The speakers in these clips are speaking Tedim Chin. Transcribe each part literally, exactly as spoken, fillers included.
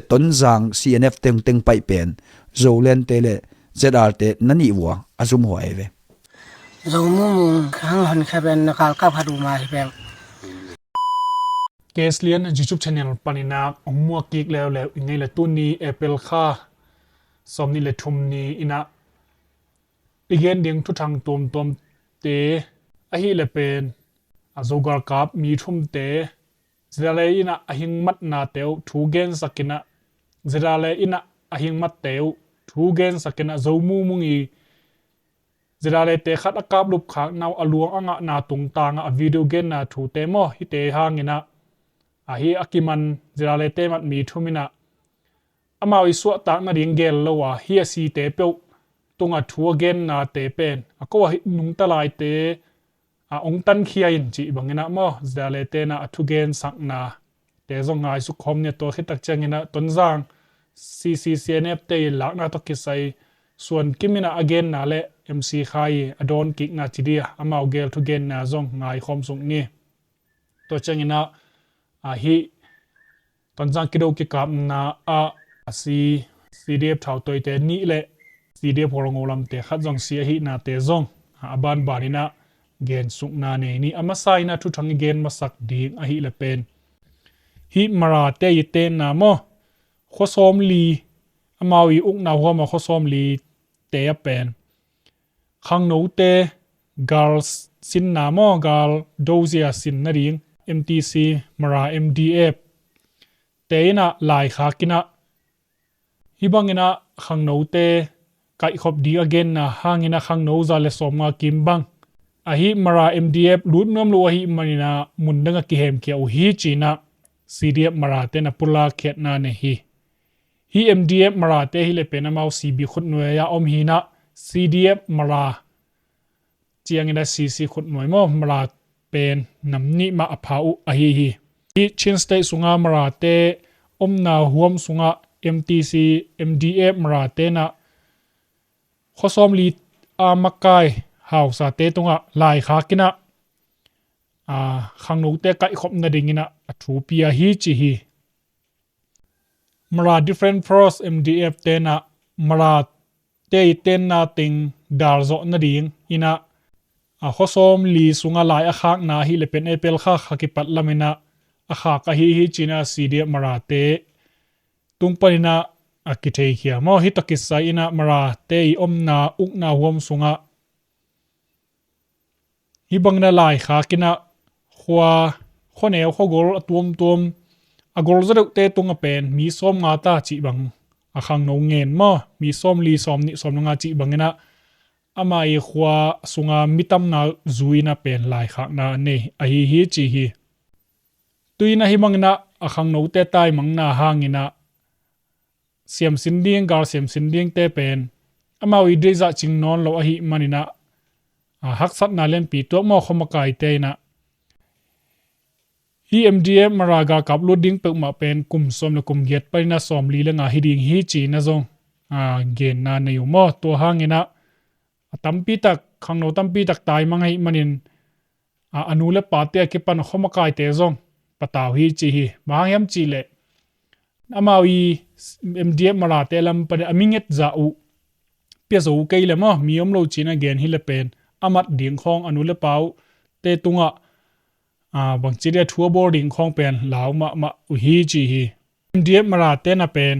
Tonzang C N F tengteng paih pen Zoland te le Z R te na nih vua a zum huai ve. Zo mumung hang hon kha pen na kal kap khat uma hi pen. Case Lian YouTube channel panina hong muak kik leuleu i ngei le tuni April kha sawm nih le thum ni ina i gen ding thuthang tuamtuamte ahi le pen a Zogalkap mi thumte ZRA inah a hing matnate uh thu gensak inah ZRA inah a hing matte uh thu gensak inah Zo mumung i ZRA te khat a kaplup khakna uh a luang a ngahna tungtangah a video genna thute maw hite hanginah ahi a kiman ZRA te mat mi thum inah amau i suahtak nading gel lo a hi a site peuh tungah thu a gennate pen a ko a hi nungta laite a ong tankhia in cih banginah maw ZRA tenah a thugensakna te zong ngaisuk khawm nia. Tua khitak cianginah Tonzang C C C N F te i lakna tawh kisai Suan Kim inah a genna le M C Khai i a dawn kikna ci dia amau gel thugenna zong ngaikhawm suk ni. Tua cianginah ahi Tonzang kido kikapna ah a si C D F thautawite nih le C D F Hualngo lamte khat zong si ahihnate zong a banbaninah gensukna nei ni. A masa inah thuthang i gen masak ding ahi le pen hih Marate i tenna maw khuasawm li amau i ukna huama khuasawm li te a pen khangnote gal sinna maw gal dozia sin nading M T C Mara M D F te inah laikhak inah hi banginah khangnote kaihkhop ding a genna hanginah khangno za le sawmnga kim bang ahi Mara M D F lut nuam lo ahi maninah mundang a kihemkhia uh hi cinah C D F Mara tenah pulak khiatna nei hi. Hi M D F Marate hi le pen amau C B khutnuai a om hinah C D F Mara ciangin a C C khutnuai maw Mara pen nam nih mah a pha uh ahi hi. Hi Chin State sunga Marate omna huam sungah M T C M D F Mara tenah khuasawm li a makai hausate tungah laikhak inah a khangnote kaihkhop nadinginah a thupi ahi ci hi. Mara Defense Force M D F tenah Marate i tenna teng dalzawh nading inah a khuasawm li sunga lai a khakna hi le pen April kha kha kipat laminah a khak ahi hi cinah C D F Marate tung paninah a kitheikhia maw hi tawh kisai inah Marate i omna ukna huam sungah hi bangin a laikhak inah khua khuaneu khuagol a tuamtuam a gol zaw deuhte tunga pen mi sawmnga ta cih bang a khangno ngen maw mi sawm li sawm nih sawm nga cih banginah ama i khua sunga mi tamna zui inah pen laikhakna a nei ahi hi ci hi. Tuinah hi banginah a khangnote taimangna hanginah siamsin ding gal siamsin dingte pen amau i deihzah cing nawn lo ahi maninah a haksatna lianpi tuak maw khuamakaite inah hi M D F Mara galkap lut ding peuhmah pen kum sawm le kum giat paninah sawm li le nga hi ding hi cinah zong a genna nei uh maw tua hanginah a tampi tak khangno tampi tak taimang ahi manin a, a nu le pate a kipan a khuamakaite zong patau hi ci hi. Bang hang hiam cihleh amau i M D F Marate lam panin a minget zah uh pia zo kei le maw mi om lo cinah gen hi le pen a mat ding khawng a nu le pa uh te tungah a, bangci dia thu a bawl ding khawng pen lau mahmah uh hi ci hi. M D F Marate na pen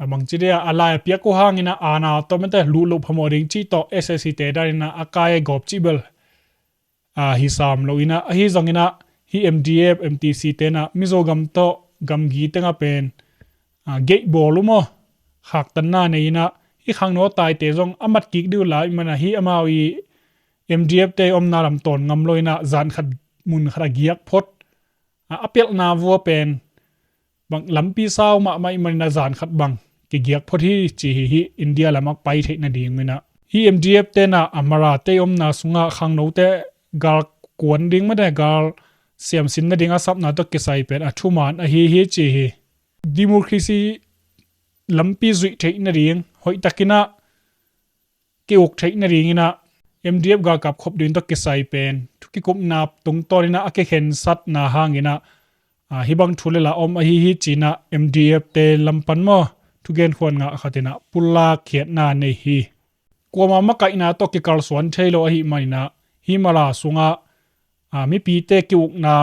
a, bangci dia a lai a piak uh hanginah ana tawh mete luh loh phamawh ding cih tawh S S C te daninah a kai a gawp cih bel a, hi sam lo inah ahi zonginah hi M D F M T C tenah Mizo gam tawh gamgi tengah pen a, geih bawl uh maw khaktanna nei inah hi khangno taite zong a mat kik dih uh lai manah hi amau i M D F te omna lam tawn ngam lo inah zan khat mun khat a giak phot a, a pialhna vua pen bang lampi sau mahmah i maninah zan khat bang kigiak phot hi ci hi. Hi India lamah pai theih nadinginah hi M D F tenah a Marate omna sungah khangnote gal kuan ding mate gal siamsin nading a sapna tawh kisai pen a thuman ahi hi ci hi. Democracy lampi zuih theih nading hoihtakinah kiuk theih nadinginah M D F galkap khop ding tawh kisai pen thu kikupna tungtawninah a kikhensatna hanginah Hih bang thu le la om ahi hi cinah M D F te lam pan maw, thugen khuan ngah khatinah pulak khiatna nei hi. Kuama makaihna tawh kikalsuan thei lo ahih maninah hih Mara sungah mipite kiukna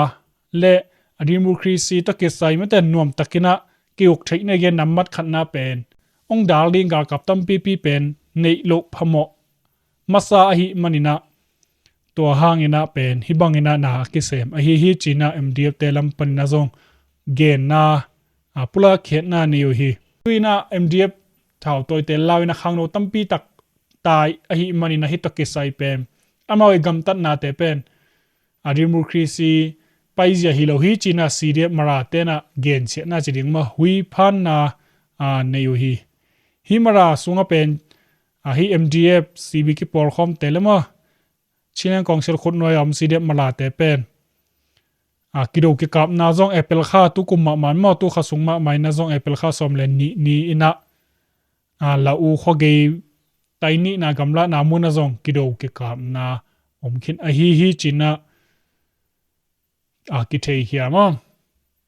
le a democracy tawh kisai mite nuamtakinah kiuk theihna gen nammat khatna pen ong dal ding galkap tampipi pen neih loh phamawh masa ahih maninah tua hanginah pen hih banginah na a kisem ahi hi cinah M D F te lam paninah zong genna pulak khiatna nei uh hi. Tuinah M D F thautawite lauinah khangno tampi tak tai ahih maninah hih tawh kisai pen amau i gamtatnate pen a democracy paizia hi lo hi cinah C D F Mara tenah gensiatna ci ding maw, huiphanna nei uh hi. Hih Mara sungah pen ahi M D F C B kipawlkhawmte le maw, Chinland Council khutnuai a om C D F Marate pen a kido kikapna zong April kha tukum mahmah maw, tu kha sung mahmah inah zong April kha sawm le nih ni inah a la u khuagei tai nihna gamlatna munah zong kido kikapna om khin ahi hi cinah a kithei hiam aw.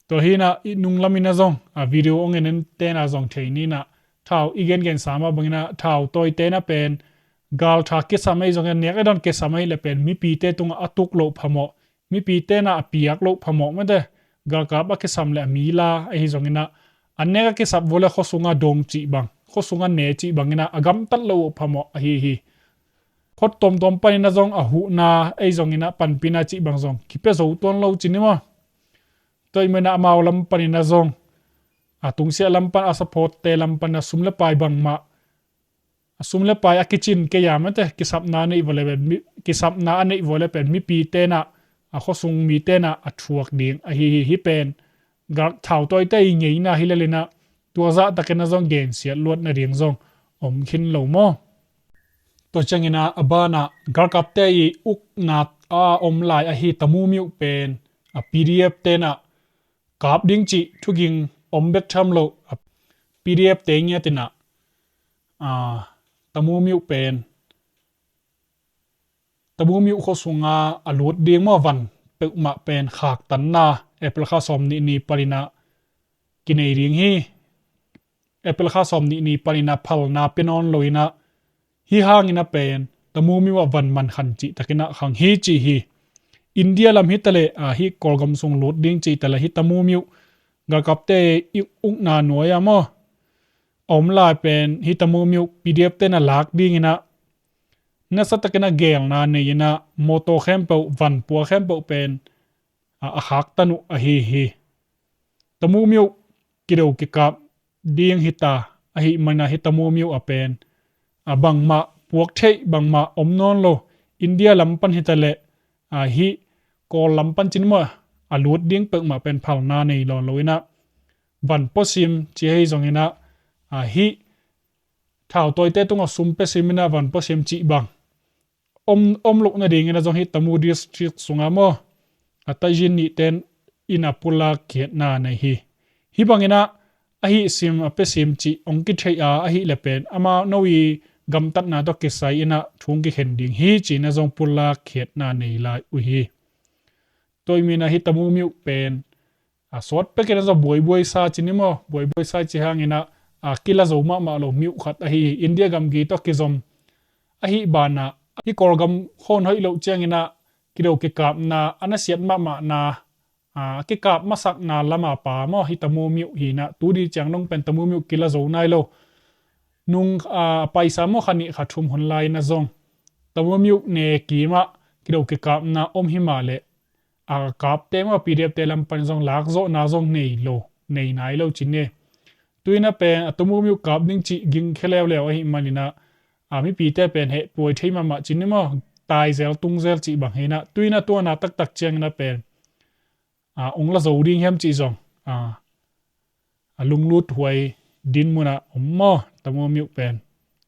Tua hinah i nunglaminah zong a video ong en en tenah zong thei ninah thau i gengensa mah banginah thautawite na pen galtha kisam ahi zongin nek i don kisam ahi le pen mipite tungah a tuk loh phamawh, mipite na a piak loh phamawh mate, galkap a kisam le a mila ahi zonginah a nek a kisap vua le khuasunga dong cih bang, khuasunga ne cih banginah a gamtat loh uh phamawh ahi hi. Khut tuamtuam paninah zong a huhna ei zonginah panpina cih bang zong kipia zo tuan lo cin i maw. Tua i maninah amau lam paninah zong a tungsiah lam pan a supportte lam panah sum le pai bangmah a sum le pai a kicin kei a mate kisapna a neih vua le pen mi- kisapna a neih vua le pen mipi tenah a khuasung mi tenah a thuak ding ahi hi. Hih pen gal thautawite i ngeina hi lelinah tua zahtakinah zong gensiat luat nading zong om khin lo maw. Tua cianginah a banah galkapte i ukna a om lai ahi Tamu Miuh pen a P D F tenah kap ding cih thuging om bek tham lo. A P D F te ngiatinah a Tamu Miuh pen Tamu Miuh khuasunga a lut ding maw van peuhmah pen khaktanna April kha sawm nih ni paninah kinei ding hi. April kha sawm nih ni paninah phalna pia nawn loinah hih hanginah pen Tamu Miuh ah van man khan cihtakinah khang hi ci hi. India lam hitaleh a hih Kawlgam sung lut ding cihtaleh hih Tamu Miuh galkapte i ukna nuai-ah maw a om lai pen hih Tamu Miuh P D F tenah lak dinginah nasatakinah gelna nei-inah mawtaw khempeuh vanpua khempeuh pen a khaktan uh ahi hi. Tamu Miuh kido kikap ding hita ahih manah hih Tamu Miuh a pen a bangmah puak theih bangmah om nawn lo. India lam pan hitaleh a hih Kawl lam pan cin maw a lut ding peuhmah pen phalna nei lawn loinah van puasim ci ahi zonginah a hih thautawite tungah sum pia siminah van puasim cih bang om, om loh nadinginah zong hih Tamu district sungah maw a Taizin nihten in a pulak khiatna nei hi. Hih banginah a hih sim a pia sim cih ong kitheih a ahih le pen amau no i gamtatna tawh kisai inah thung kikhen ding hi cinah zong pulak khiatna nei lai uh hi. Tua i minah hih Tamu Miuh pen a sawt pekinah zong buaibuai sa cin i maw buaibuai sa ci hanginah a kila zo mahmah lo miuh khat ahi hi. India gamgi tawh kizom ahi banah hih Kawlgam khawn hoih loh cianginah kido kikapna a nasiat mahmahna a kikap masakna lama pa maw hih Tamu Miuh hinah tuni ciang dong pen Tamu Miuh kila zo nai lo. Nung a paisa maw kha nih kha thum hun lai-inah zong Tamu Miuh ne kimah kido kikapna om hi mah leh a kapte maw P D F te lam pan zong lakzawhna zong nei lo, nei nai lo cin e. Tuinah pen a Tamu Miuh kap ding cih gingkhia leuleu ahih maninah a mipite pen heh puai thei mahmah cin i maw taizel tungzel cih bang hinah tuinah tuana taktak cianginah pen a ong la zo ding hiam cih zong a a lunglut huai din munah om maw Tamu Miuh pen.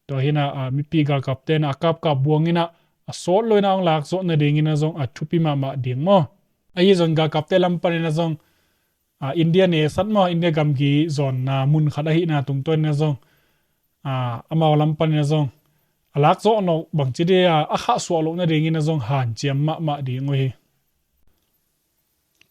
Tua hinah a mipi galkap tenah a kapkap buanginah a sawt loinah ong lakzawh nadinginah zong a thupi mahmah ding maw. Ahi zong galkapte lam paninah zong a India nesat maw India gamgi zawnna mun khat ahihna tungtawninah zong a amau lam paninah zong a lakzawh loh bangci dih a a khahsuah loh nadinginah zong hanciam mahmah ding uh hi.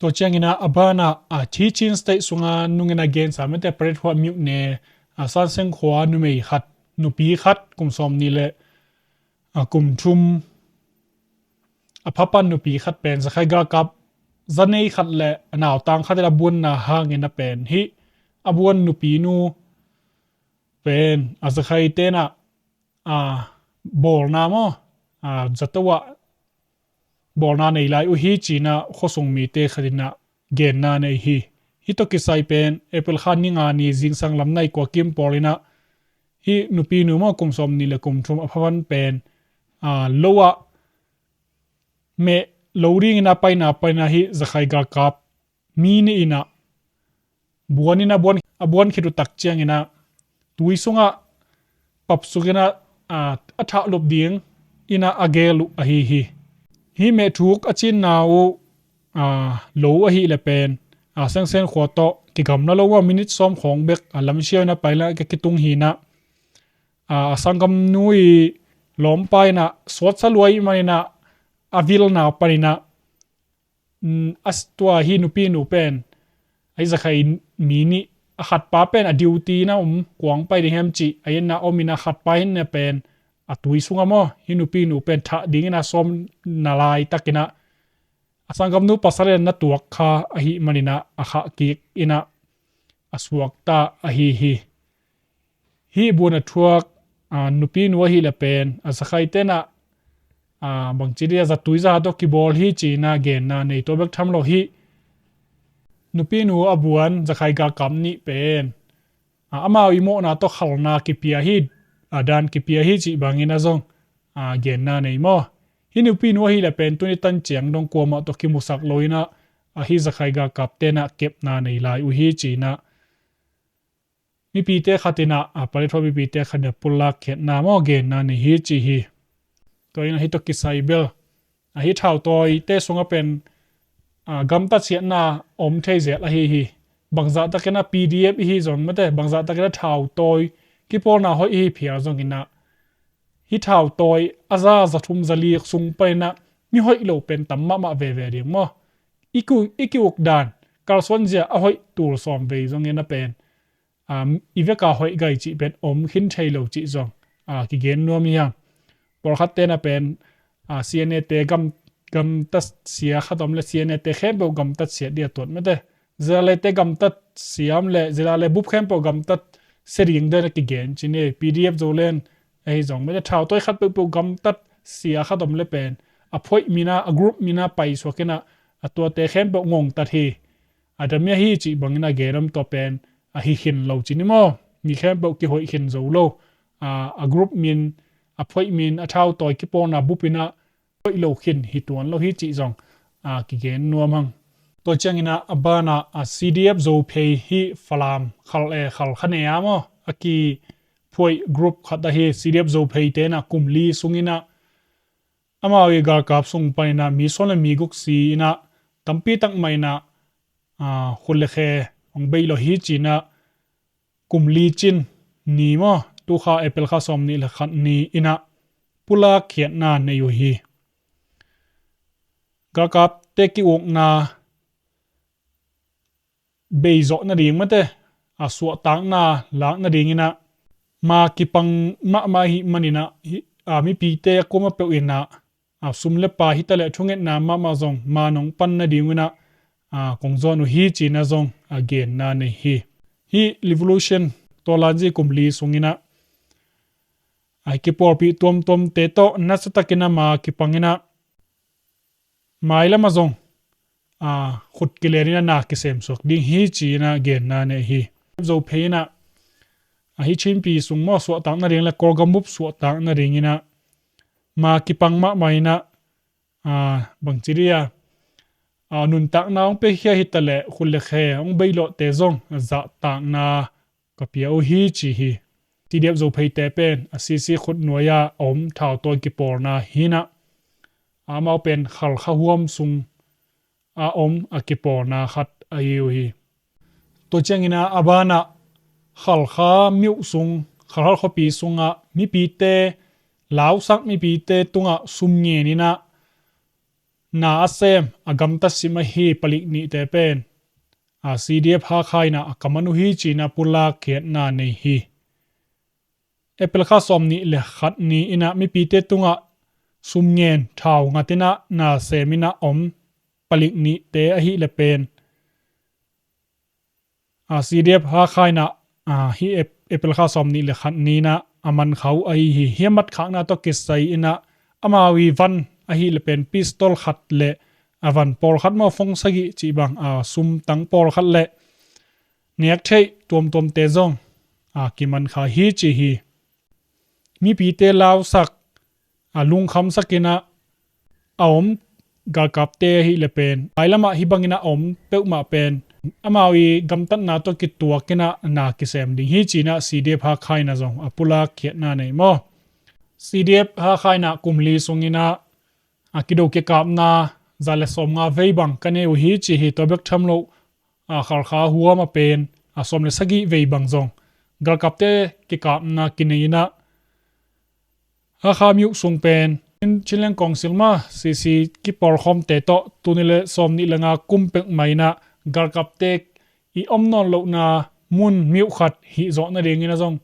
Tua ciangin ah a banah, a, Chin State sunga nungin a gensa mete Paletwa myone, a, Sanseng khua numei khat, nupi khat, kum sawm nih le, a, kum thum, a phapan nupi khat pen zakhai galkap zanei khat le a nautang khat in a buanna hangin a pen hi. A buan nupi nu pen a zakhai tenah, a, bawlna maw, a, zato ah bawlna nei lai uh hi, cinah khuasung mite khat inah genna nei hi. Hih tawh kisai pen April kha ni nga ni zingsang lam nai kua kim pawl inah hih nupi nu maw, kum sawm nih le kum thum a phapan pen, a, lo ah meh lo dingin a paina paina hih zakhai galkap mi nih inah buan inah buan, a buan khit uh tak ciangin ah tui sungah papsuk inah, a, a thah lup ding inah a gel uh ahi hi. Hih meh thuk a cinna uh, a, lo ahih le pen, a, Sengsen khua tawh kigamla lo ah minit sawm khawng bek a lamsiau inah paina ka kitung hi inah, a, a sanggamnu i lawmpa inah suatsa luai man inah a vilna pan inah, mm, a s-, tua hih nupi nu pen a hih zakhai mi nih a khatpa pen a duty na om, kuang pai ding hiam cih a inna om inah khatpa hinna pen a tui sungah maw, hih nupi nu pen thah dingin a sawm na laitak inah a sanggamnu pasal in na tuak kha ahih man inah a khah kik inah a suakta ahi hi. Hih buan a thuak, a, nupi nu ahih le pen a zakhai tenah, a, bangci dia zatui za tawh kibawl hi, cinah genna nei, tua bek tham lo hi. Nupi nu a buan zakhai galkap nih pen, a, amau i mawhna tawh khalna kipia hi, a, dan kipia hi cih bangin a zong, a, genna nei maw. Hih nupi nu ahih le pen tuni tan ciang dong kuamah tawh kimusak lo inah, a, hih zakhai galkap tenah kepna nei lai uh hi, cinah mipite khat inah, a, Paletwa mipite khat inah pulak khiatna maw, genna nei hi ci hi. Tua inah hih tawh kisai bel, a, hih thautawite sungah pen, a, gamtat siatna om thei zel ahi hi. Bangzah takin a P D F ihi zong mete, bangzah takin a thautawi kipawlna hoih ihi phial zong inah hih thautawi a za, za thum, za li sung pan inah mi hoih lo pen tam mahmah veve ding maw. I ku-, i ki-uk dan, kalsuan zia a hoih tul sawm vei zong inah pen, um, i veka hoih gai cih pen om khin thei lo cih zong, a, kigen nuam hi hang. Pawlkhat tenah pen, a, C N A te gam, gamtat sia khat om le C N A te khempeuh gamtat sia dia tuat mete. Zilale te gamtat sia om le, zilale bup khempeuh gamtat sia ding den a kigen ci ni. P D F Zoland ahi zong mete, thautawi khat peuhpeuh gamtat sia khat om le pen a phoih mina, a group mina paisuak inah a tuate khempeuh ngongtat hi. A dam hi cih bangin a gen om tua pen a hi khin lo ci ni maw. Mi khempeuh kihoih khin zo lo. A, a group min, a phoih min, a thautawi kipawlna bup inah hoih lo khin hi tuan lo hi cih zong, a, kigen nuam hang. Tua ciangin ah a banah, a, C D F Zophei hih Falam khal, e, Khalkha ne a maw, a kiphuaih group khat ahi C D F Zophei tenah kum li sung inah amau i galkap sung pan inah mi sawm le mi guk si inah tampi tak mah inah, a, khut le khe hong beih lawh hi cinah kum li cin ni maw, tukha April kha sawm nih le khat ni inah pulak khiatna nei uh hi. Galkapte ki-ukna bei zawh nading mate, a, suahtakna lak nading inah ma kipang mahmah ahih man inah, hi, a, mipite a kuamah peuh inah, a, sum le pai hi taleh thungetna mahmah zong ma nong pan nading inah, a, kong zawn uh hi cinah zong a genna nei hi. Hih revolution tawlanzi kum li sung inah, a, kipawlpih tuamtuamte tawh nasa takin a ma kipang inah mailam ah zong, a, khut kilen inah na kisemsuak ding hi cinah genna nei hi. Zophei inah, a, hih Chinpi sung maw suahtak nading le Kawlgam bup suahtak nading inah ma kipang mahmah inah, a, bangci dia, a, nuntakna hong pekhia hi taleh khut le khe hong beih lawhte zong a zahtakna ka pia uh hi ci hi. C D F Zophei te pen a C C khut nuai-ah a om thautawi kipawlna hi inah, amau pen Khalkha huam sung a om a kipawlna khat ahi uh hi. Tua ciangin ah a banah Khalkha myone sung, Khalkha khuapi sungah mipite, lausak mipite tungah sum ngen inah na a sem a gamtat sim ahi palik nihte pen a C D F Hakha in ah a kaman uh hi ci-in ah pulak khiatna nei hi. April kha sawm nih le khat ni in ah mipite tungah sum ngen thau ngat in ah na sem in ah om palik nihte ahih leh pen a, C D F Hakha in ah, a, hih Ap-, April kha sawm nih le khat ni in ah a man kha uh ahi hi. Hih a mat khakna tawh kisai in ah amau i van ahih leh pen pistol khat le a van pawlkhat maw, phone sagih cih bang, a, sum tang pawlkhat le nek theih tuamtuamte zong, a, kiman kha hi ci hi. Mipite lausak, a, lungkhamsak in ah a om galkapte ahih leh pen, mailam ah hih bangin ah a om peuhmah pen amau i gamtatna tawh kituak in ah na kisem ding hi ci-in ah C D F Hakha in ah zong a pulak khiatna nei maw. C D F Hakha in ah kum li sung in ah a kido kikapna za le sawmnga vei bang ka nei uh hi ci hi. Tua bek tham lo, a, Khalkha huam ah pen a sawm le sagih vei bang zong galkapte kikapna kinei in ah Hakha myo sung pen Chin-, Chinland Council mah C C kipawlkhawmte tawh tul nih le sawm nih le nga kum pek mah in ah galkapte i om nawn lohna mun myo khat hih zawh nadingin ah zong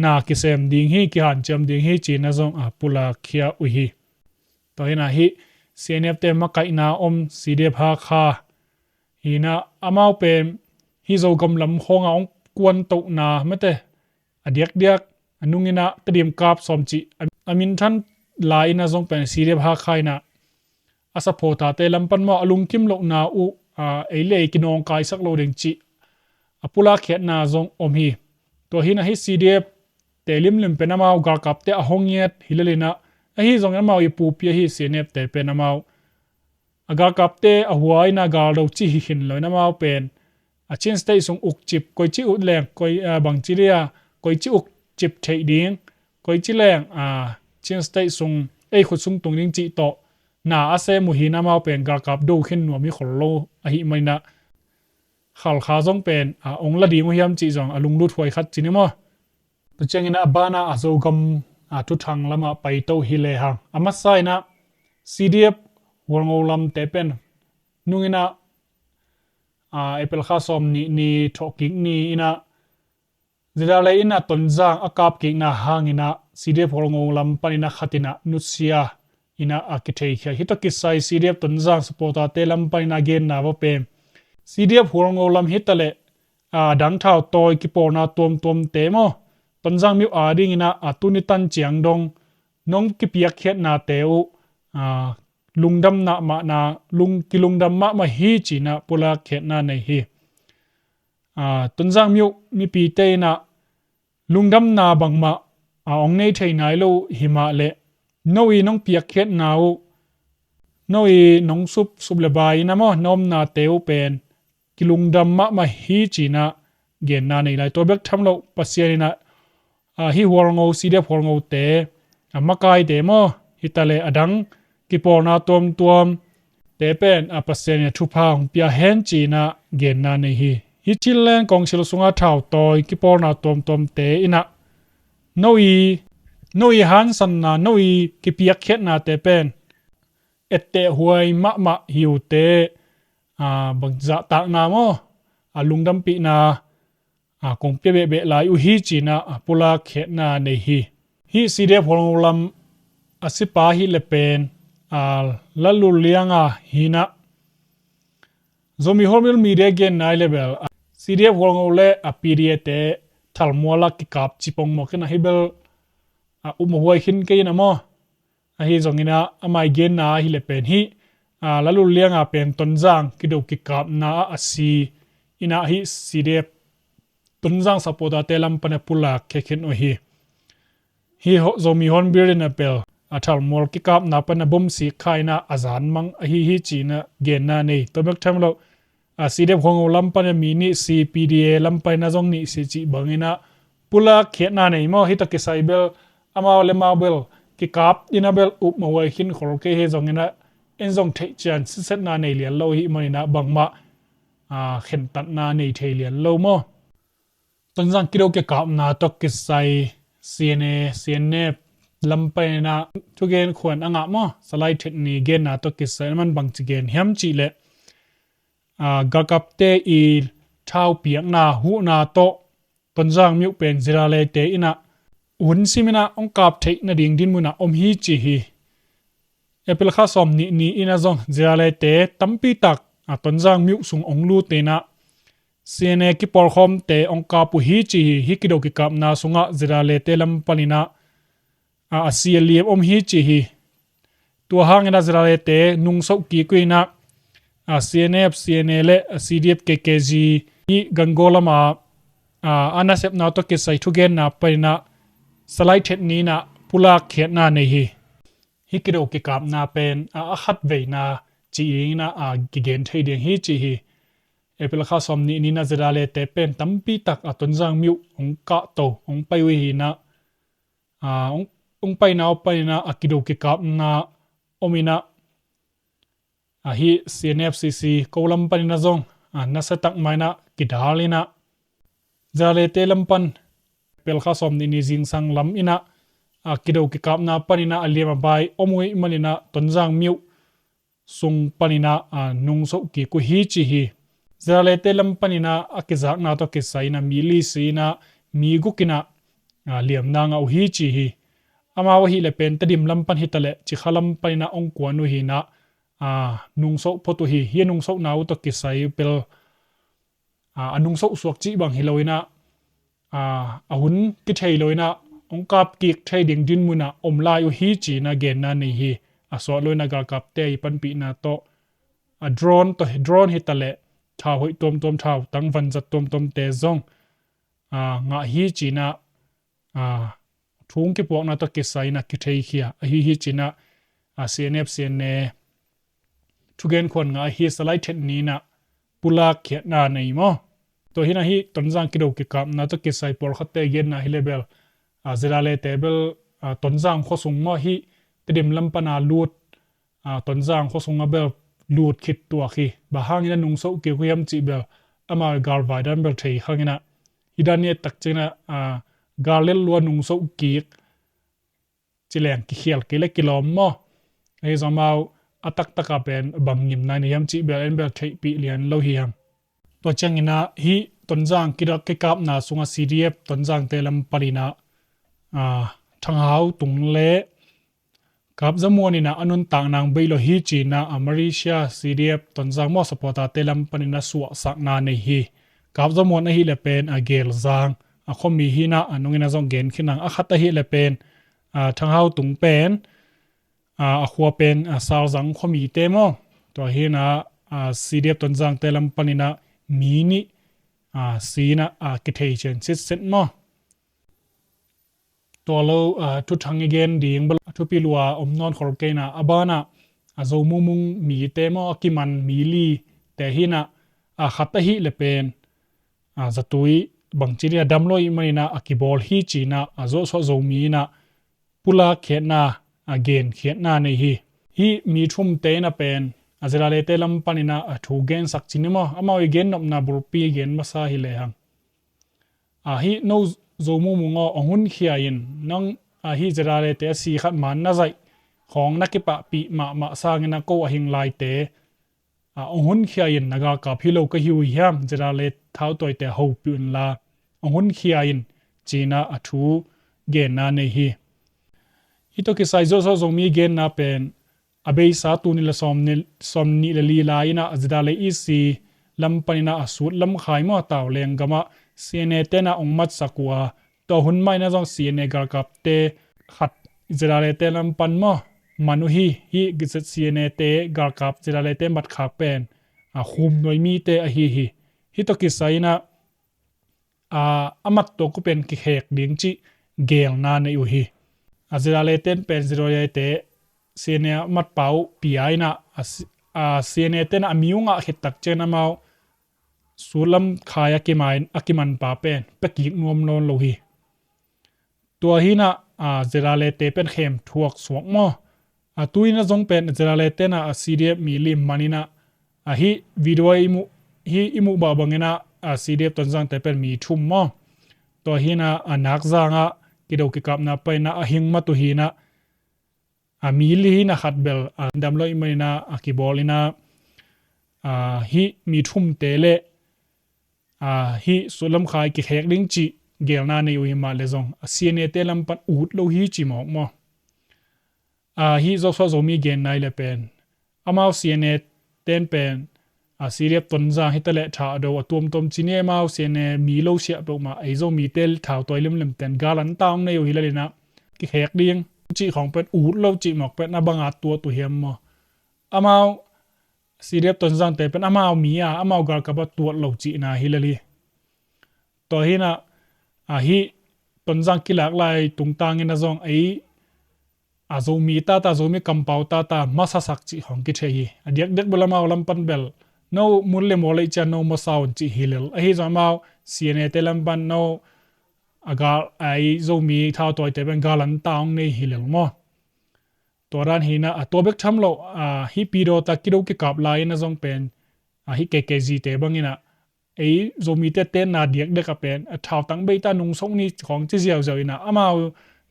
na kisem ding hi, kihanciam ding hi ci-in ah zong a pulak khia uh hi. Tua hi in ah hih C N F te makaihna om C D F Hakha hi in ah amau pen hih Zogam lam khawng ah hong kuantohna mate a diakdiak a nung in ah Tedim kap sawm cih a, a minthan lai in ah zong pen C D F Hakha in ah a supporter-te lam pan maw a lungkim lohna uh, a, ei le ei kinawngkaisak lo ding cih a pulak khiatna zong om hi. Tua hi in ah hih C D F te limlim pen amau galkapte a hong ngiat hi lel in ah, ahi zongin amau i pupi ahi C N F te pen amau a galkapte a hua in ah galdo cih hi khin lo in amau pen a Chin State sung ukcip, koici uh leng, koi, a, bangci dia, koici ukcip theih ding, koici leng, a, Chin State sung ei khut sung tung ding cih tawh na a sem uh hi in amau pen galkap do khin nuam hi khol lo ahih man in ah Khalkha zong pen, a, ong la ding uh hiam cih zong a lunglut huai khat ci ni maw. Tua ciangin ah a ban ah a Zogam, a, thuthang lamah paito hi lehang a masa in ah C D F Hualngo lamte pen nung in ah, a, April kha sawm nih ni thawhkik ni in ah ZRA in ah Tonzang a kapkikna hangin ah C D F Hualngo lam panin ah khat in ah nusia in ah a kitheikhia. Hih tawh kisai C D F Tonzang supporter-te lam panin ah genna va pen C D F Hualngo lam hi ta leh, a, dang thautawi kipawlna tuamtuamte maw, Tonzang myo adingin ah a tuni tan ciang dong nong kipiakkhiatnate uh, a, lungdamna mahna, lung, kilungdam mahmah hi ci-in ah pulak khiatna nei hi. A, Tonzang myo mipite in ah lungdamna bangmah, a, ong nei thei nai lo hi mah leh no i nong piakkhiatna uh, no i nong sup, sup le bai in ah maw, na omnate uh pen kilungdam mahmah hi ci-in ah genna nei lai. Tua bek tham lo Pasian in ah, a, hih Hualngo, C D F Hualngote, a, makaite maw, hi ta leh a dang kipawlna tuamtuamte pen, a, Pasian in ah thupha hong pia hen ci-in ah genna nei hi. Hih Chinland Council sunga thautawi kipawlna tuamtuamte in ah no i, no i hansanna, no i kipiakkhiatnate pen etteh huai mahmah hi uh teh, a, bang zahtakna maw, a, lungdampihna, a, kong pia behbeh lai uh hi ci-in ah, a, pulak khiatna nei hi. Hih C D F Hualngo lam a sipa ahih leh pen, a, Lalul Lianga hi in ah Zomi Hornbill Media genna ahih leh bel, a, C D F Hualngo le, a, P D A te thalmual ah kikap ci pongmawk in ah hih bel, a, upmawh huai khin kei in ah maw. Ahi zongin ah amah i genna ahih leh pen hih, a, Lalul Lianga pen Tonzang kido kikapna ah a si in ah hih C D F Tonzang supporter-te lam pan a pulak khia khin uh hi. Hih Zomi Hornbill in ah bel a thalmual kikapna pan a bom sik kha in ah a zan mang ahi hi ci-in ah genna nei. Tua bek tham lo, a, C D F Hualngo lam pan a mi nih si, P D A lam pan a zong nih si cih bangin ah pulak khiatna nei maw. Hih tawh kisai bel amau le amau bel kikap in ah bel upmawh huai khin khol kei hi zongin ah en zong theih cian sisetna nei lian lo ahih manin ah bangmah, a, khentatna nei thei lian lo maw. Tonzang kido kikapna tawh kisai C N A, C N F, lam panin ah thugen khuan a ngah maw, Salai Thet Ni genna tawh kisai in aman bangci gen hiam cih leh, aa, galkapte i thau piakna huhna tawh Tonzang Myuk pen ZRA-te in ah hun simin ah hong kap theih nading dinmun ah om hi ci hi. April kha sawm nih ni in ah zong ZRA-te tampi tak, aa, Tonzang Myuk sung hong lut in ah CNA kipawlkhawmte hong kap uh hi ci hi. Hih kido kikapna sungah ZRA-te lam panin ah, aa, a si a liam om hi ci hi. Tua hangin ah ZRA-te nungsoh kik uh in ah, aa, CNF, CNA le, aa, CDF, KKG hih Gangaw lama, aa, a nasepna tawh kisai thugenna panin ah Salai Thet Ni in ah pulak khiatna nei hi. Hih kido kikapna pen, aa, a khatveina ci-in ah, aa, kigen thei ding hi ci hi. April kha sawm nih ni in ah ZRA-te pen tampi tak, aa, Tonzang Myuk hong kahto, hong pai uh hi in ah, aa, hong, hong paina uh panin ah a kido kikapna om in ah, aa, hih CNF, CC ko lam panin ah zong, aa, nasia tak mah in ah kidal in ah, ZRA-te lam pan April kha sawm nih ni zingsang lam in ah, aa, kido kikapna panin ah a liam a bai om uh ahih manin ah Tonzang Myuk sung panin ah, aa, nungsoh kik uh hi ci hi. ZRA-te lam panin ah a kizakna tawh kisai in ah mi li si in ah mi guk in ah, aa, liamna ngah uh hi ci hi. Amau ahih leh pen Tedim lam pan hi ta leh Cikha lam panin ah hong kuan uh hi in ah, aa, nungsoh phot uh hi. Hih a nungsohna uh tawh kisai bel, aa, a nungsoh suak cih bang hi lo in ah, aa, a hun kithei lo in ah hong kap kik thei ding dinmun ah om lai uh hi ci-in ah genna nei hi. A suah lo in ah galkapte i panpihna tawh, aa, drone tawh, drone hi ta leh thau hoih tuamtuam, thautang vanzat tuamtuamte zong, aa, ngah hi ci-in ah, aa, thu hong kipuakna tawh kisai in ah kitheikhia ahi hi ci-in ah, aa, CNF, CNA thugen khuan ngah ahi Salai Thet Ni in ah pulak khiatna nei maw. Tua hi in ah hih Tonzang kido kikapna tawh kisai pawlkhatte genna hi leh bel, aa, ZRA-te bel, aa, Tonzang khuasung maw, hih Tedim lam pan a lut, aa, Tonzang khuasung ah bel lut khit tuak hi. Bang hangin ah nungsoh kik uh hiam cih bel amau i galvai dan bel thei khang in ah, hih dan i et tak ciangin ah, aa, gal lel lua nungsoh kik ci leng kikhial kei le kilawm maw. Ahi zong amau a taktak ah pen bang ngimna nei hiam cih bel en bel theihpih lian lo hi hang. Tua ciangin ah hih Tonzang kido kikapna sungah CDF Tonzangte lam panin ah, aa, Thang Hau Tung le Kap Za Muan in ah a nuntak nang bei lo hi ci-in ah, aa, Malaysia CDF Tonzang maw supporter-te lam panin ah suahsakna nei hi. Kap Za Muan ahih leh pen, aa, Gelzang, aa, khuami hi in ah, aa, nung in ah zong gen khin hang. A khat ahih leh pen, aa, Thang Hau Tung pen, aa, a khua pen, aa, Salzang khuamite maw. Tua hi in ah, aa, CDF Tonzangte lam panin ah mi nih, aa, si in ah, aa, kithei cian sitset maw. Tua lo, aa, thuthang i gen ding bel a thupi lua om nawn khol kei in ah, a ban ah, aa, Zo Mung Mung mite maw, a kiman mi lite hi in ah, aa, khat ahih leh pen, aa, zatui bangci ding a dam lo ahih manin ah a kibawl hi ci-in ah, aa, Zosuah Zomi in ah pulak khiatna, aa, gen khiatna nei hi. Hih mi thumte in ah pen, aa, ZRA-te lam panin ah, aa, thu gensak ci ni maw, amau i gennopna bulpi gen masa hi lehang. Aa, hih no Zo Mung Mung aw, hong hunkhia in, nang, aa, hih ZRA-te a si khat man na zaih khawng na kipahpih mahmah sangin ah ko a hing laite, aa, hong hunkhia in, na galkap hi lo ka hi uh hiam, ZRA thautawite hopih un la, hong hunkhia in, ci-in ah a thu genna nei hi. Hih tawh kisai Zosuah Zomi genna pen, a beisa tul nih le sawm nih, sawm nih le li lai in ah ZRA EC lam panin ah a sut lamkhai maw, Tawleng gamah CNA-te in ah hong matsak uh a, tua hun mah in ah zong CNA galkapte khat ZRA-te lam pan maw man uh hi. Hih CNA-te galkap ZRA-te matkhak pen, aa, Khum Nuai mite ahi hi. Hih tawh kisai in ah, aa, a mat tuak uh pen kikhek ding cih geelna nei uh hi. Aa, ZRA-te in pen ZRA-te CNA a matpa uh pia in ah, aa, si-, aa, CNA-te in ah a mi uh ngah khit tak ciangin amau sut lamkhai a kiman, a kimanpa pen pia kik nuam nawn lo hi. Tua hi in ah, aa, ZRA-te pen khem thuak suak maw. Aa, tu in ah zong pen ZRA-te in ah, aa, CDF mi li man in ah, aa, hih video i muh, hih i muh bah bangin ah, aa, CDF Tonzangte pen mi thum maw. Tua hi in ah, aa, Nakzang ah kido kikapna paina a hing matu hinah, a mi li hinah khat bel a dam lo i manina a kibawl ina, a hih mi thumte le a hih sutlam khai kikhek ding cih gelna nei uh hi mah le zong a C N A te lam pan ut lo hi ci mawk maw? A hih Joshua Zomi genna i le pen amau C N A ten pen a C D F Tonzang hita le thah do a tuamtuam ci ni amau C N A mi lo siah peuhmah ei Zomite thau tawi lemlem ten galan ta ong nei uh hi lalinah kikhek ding cih khawng pen ut lo cih mawk pen a banga tuat uh hiam maw? Amau C D F Tonzangte pen amau mi a amau galkap a tuat lo cihna hi lel hi. Tua hinah a hih Tonzang kilak lai tungtangin a zong ei a Zomi tata, Zomi kampau tata masasak cih khawng kithei hi. A diakdiak bel amau lam pan bel no mun le maw leih cian no masa un cih hi lel. Ahi zong amau C N A te lam pan no a gal a ei Zomi thau tawite pen galan ta ong nei hi lel maw? Tua dan hinah a tua bek tham lo a hih pidaw ta kido kikap lai in a zong pen a hih K K Z te banginah ei Zomite tenna diakdiak a pen a thau tang beita nungsok ni khawng ci ziauziau inah amau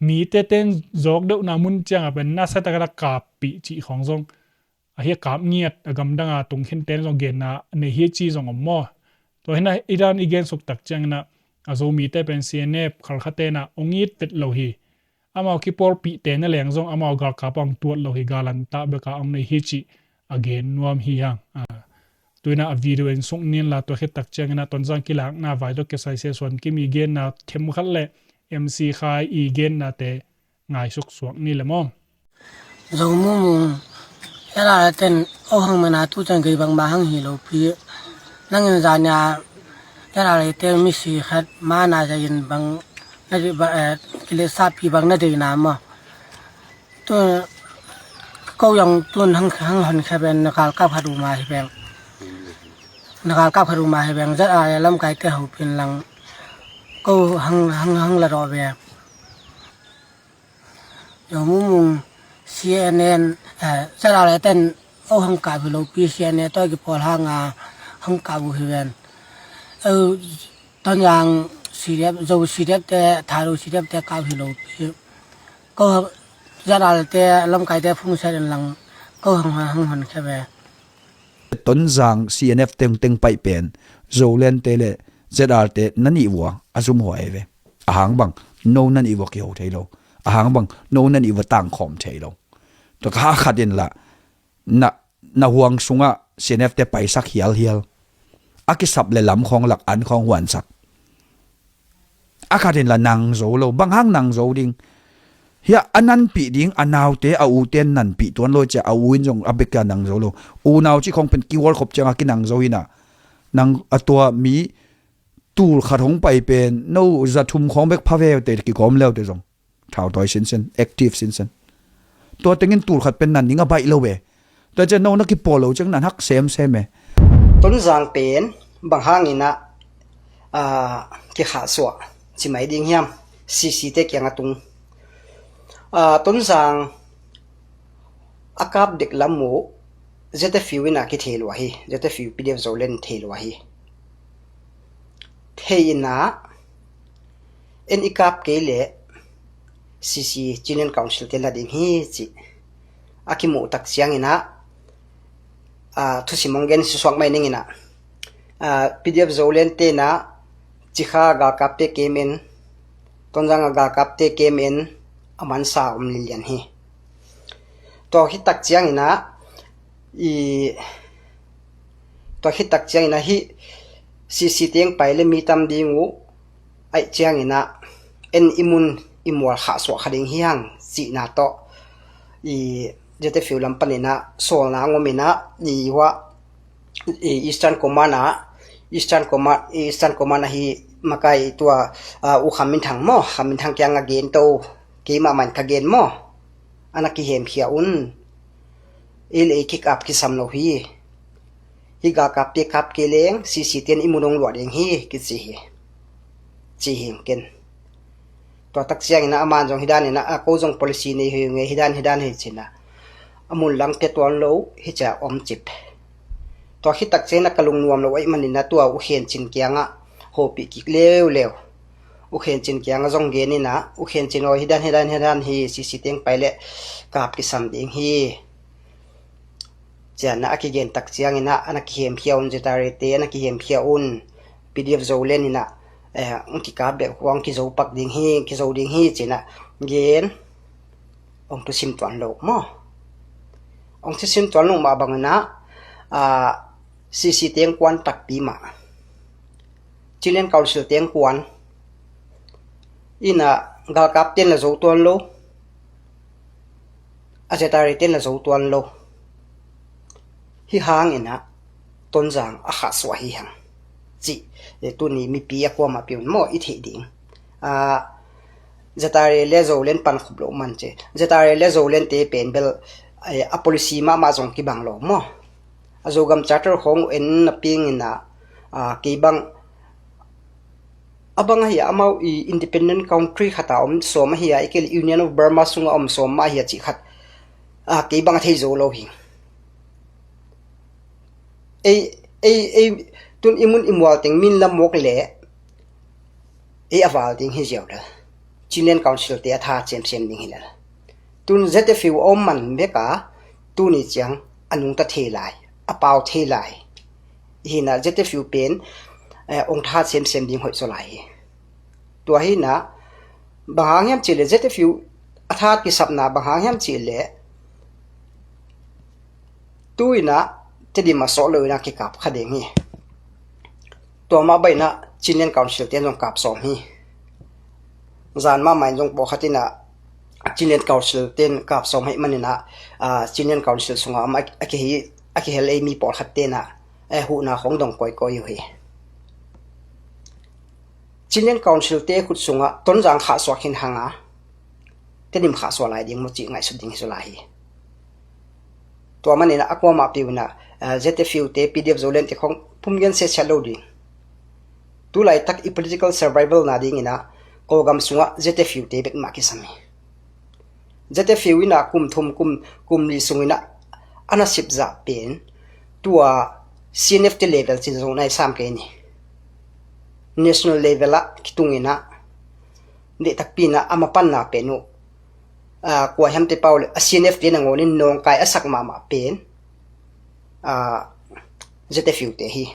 mite ten zawk deuhna mun ciang a pen nasa takin a kappih cih khawng zong a hi a kap ngiat a gamdanga tungkhin ten zong genna nei hi ci zong om maw? Tua hinah i dan i gensuk tak cianginah a Zomite pen C N F khalkha tenah ong it vet lo hi. Amau kipawlpihte na leng zong amau galkap a ong tuat lo hi, galan ta beka ong nei hi cih a gen nuam hi hang. Tuinah a video en suk nin la tua khit tak cianginah Tonzang kilakna vai tawh kisai se suan kimi genna themkhat le M C Khai i gennate ngaisuk suak ni le maw? Zo mumung era ten o hang mana tu chan gei bang ma hang hi lo pi. Nangin zania era le te misi khat mana zain bang na di ba, eh, kile sa pi bang na dei na maw? Tu ko yang tun hang hang hon khe ben na kal kap khat u ma hi beng. Na kal kap khat u ma hi beng zat a lam kai te ho pin lang ko hang hang hang la ro be. Yo mumung C N N, eh, zat a le ten o hang kap hi lo pi C N A toi ki pawl hang a hang kap u hi ben. Tonzang C D F, Zo C D F te, Thado C D F te kau hi lo pi. Ko zat a le te lamkai te phung set in lang ko hang hang hon khe ve. Tonzang C N F teng teng paih pen Zoland te le Z R te na nih vua a zum huai ve. A hang bang no na nih vua kiho thei lo. A hang bang no na nih vua tangkhawm thei lo. Tua ka ha khat in la na na huang sungah C N F te paisak hialhial. A kisap le lam khawng lak an khawng huansak. A khat in la nang zo lo, bang hang nang zo ding. Hiah a nanpih ding, a naute, a ute nanpih tuan lo cia, a u in zong a bek a nang zo lo. Unau cih khawng pen kihual khop ciang a kinang zo hinah. Nang a tua mi tul khat hong pai pen, no za thum khawng bek pha veu te kikawm leu te zong. Thau tawi sinsen, active sinsen. Tua tengin tul khat pen nan ning a baih lo ve. Tua cian no na kipawl lo ciang nan hak semsem e. Tonzang pen bang hangin ah, ah, kikhahsuah ci mai ding hiam? C C te kiang a tung. Ah, Tonzang a kap dek lam uh Z F U in a kithei lua hi. Z F U P D F Zoland thei lua hi. Thei in ah en i kap kei leh C C Chin Council te la ding hi cih a kimuh tak ciangin ah, ah, thusim hong gen susuak mai ning in ah, ah, P D F Zoland te in ah Cikha galkapte kem en, Tonzang a galkapte kem en a mansa om lilian hi. Tua khit tak ciangin ah i, tua khit tak ciangin ah hih C C te hong pai le mi tam ding uh aih ciangin ah en i mun i mual khahsuah kha ding hi hang cihna tawh i Z F U lam panin ah sawlna ngom in ah i hua i Eastern Command ah, Eastern Command, Eastern Command ahi makai tua, ah, U Kham Min Thang maw, Kham Min Thang kiang a gen to, keimah man ka gen maw? A na kihemkhia un. Ei le ei kikap kisam lo hi. Hih galkapte kap kei leng C C ten i mun hong luah ding hi kici hi. Ci hi ken. Tua tak ciangin ah aman zong hi dan in ah, a ko zong policy nei hi nge hi dan hi dan hi cin ah. A mun lang pia tuan lo hi cia om cip. Tua khit tak ciangin ah ka lungnuam lo aih manin ah tua U Khen Cin kiangah hopih kik leuleu. U Khen Cin kiangah zong gen inah, U Khen Cin aw, hi dan, hi dan, hi dan hi, C C teng pai leh kap kisam ding hi. Cianah a kigen tak cianginah a na kihemkhia un, Z R A te a na kihemkhia un, P D F Zoland inah, eh, hong kikap bek uh, hong kizo pak ding hi, kizo ding hi, cinah gen. Hong thusim tuan lo maw? Hong thusim tuan lo mah banginah, ah, C C teng kuan takpi mah, Chinland Council teng kuan inah galkap ten la zo tuan lo, a Z R A ten la zo tuan lo. Hi hanginah Tonzang a khahsuah hi hang cih, eh, tuni mipi a kuamah piun maw i theih ding. Ah, Z R A le Zoland pan khup loh man ci. Z R A le Zoland te pen bel, eh, a policy mahmah zong kibang lo maw? A Zogam Charter khawng uh en na pianginah, ah, kei bang a bang ahi a, amau i independent country khat a om sawm ahi a, i kei le Union of Burma sungah om sawm mah ahi a cih khat, ah, kei bang a thei zo lo hi. Ei, ei, ei, tun i mun i mual teng min lam mawk le ei a val ding hi ziau le, Chinland Council te a tha semsem ding hi le, tun Z F U a om man bek a, tuni ciang a nungta thei lai, a pau thei lai. Hinah Z F U pen, eh, hong tha semsem ding hoih zaw lai hi. Tua hinah bang hang hiam cih leh Z F U a tha kisapna bang hang hiam cih leh, tu inah Tedim a sawh lo inah kikap kha ding hi. Tua mah bang inah Chinland Council ten zong kap sawm hi. Zan mahmah in zong pawlkhat inah Chinland Council ten kap sawm hi maninah, ah, Chinland Council sungah a, a kihi, a kihel ei mi pawlkhat tenah, eh, huhna khawng dong kawikawi uh hi. Chinland Council te khut sungah Tonzang khahsuah khin hanga Tedim khahsuah lai ding maw cih ngaihsut ding hi zaw lai hi. Tua maninah a kuamah piunah, ah, Z F U te, P D F Zoland te khawng phum gen sehsiat lo ding. Tu laitak i political survival na dinginah Kawlgam sungah Z F U te bek mah kisam hi. Z F U inah kum thum, kum, kum li sunginah a nasep zah pen tua C N F te level cin zong nai sam kei ni. National level ah kitunginah, deih takpi inah a mapanna pen uh, ah, kua hiam te pau le a C N F te nangawnin nawngkai a sak mahmah pen, ah, Z F U te hi.